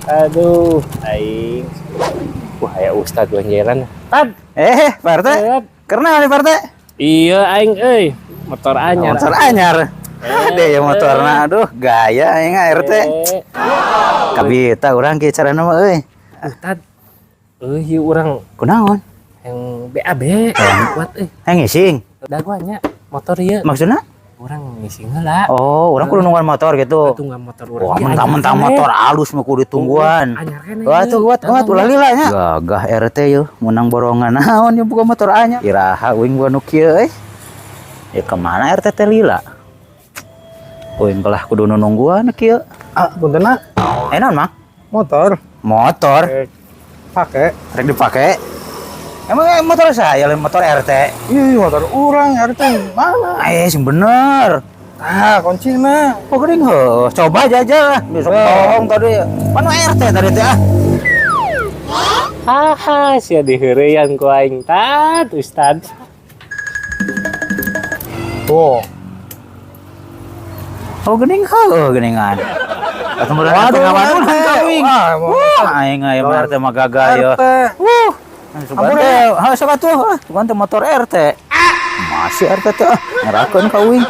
Aduh, aing. Wah, aya ustad jalan. Tad. Eh, Pak RT. Tad. Karena nih, Pak RT. Iya, aing euy. Motor anyar. Motor anyar. Ada ya motorna, aduh, gaya aing RT. Eh, Kabita urang kieu carana mah euy. Ustad. Euy, ieu urang Kunaon? Yang BAB kuat euy. Hayang ngising. Dagoannya motor ieu. Maksudna? Urang ngising heula. Oh, urang kudu nungguan motor gitu. Tungguan motor urang. Wah, mentang-mentang motor alus mah kudu ditungguan. Anyar keneh. Wah, tuh kuat kuat, ulah lila nya. Gagah RT yo, menang borongan naon yo buka motor anyar. Iraha uing gua nu kieu euy. Ya kemana RT teh lila? Uing kelah kudu nungguan kieu. Ah, punten. Eh, naon, Mang? Motor. Motor Pakai. Rek dipake. Emang motor saya lain motor RT. Ih, motor urang RT mana? Eh, sing bener. Ah, kuncina. Oh, geuning heuh. Coba aja aja lah. Besok bohong tadi. Mana RT tadi teh ah? Haha, sia diheureyan ku aing, Tad, Ustad. Tuh. Oh, geuning heuh geuningan. Atau mudah. Waduh, waduh, RT. Ka uing. Wah, Wah, aing aya mah RT mah gagah ya. RT. Wuh. Sugan teh, ha sok atuh, ah, sugan teh motor RT. Masih RT teh ah, ngerakeun ka uing.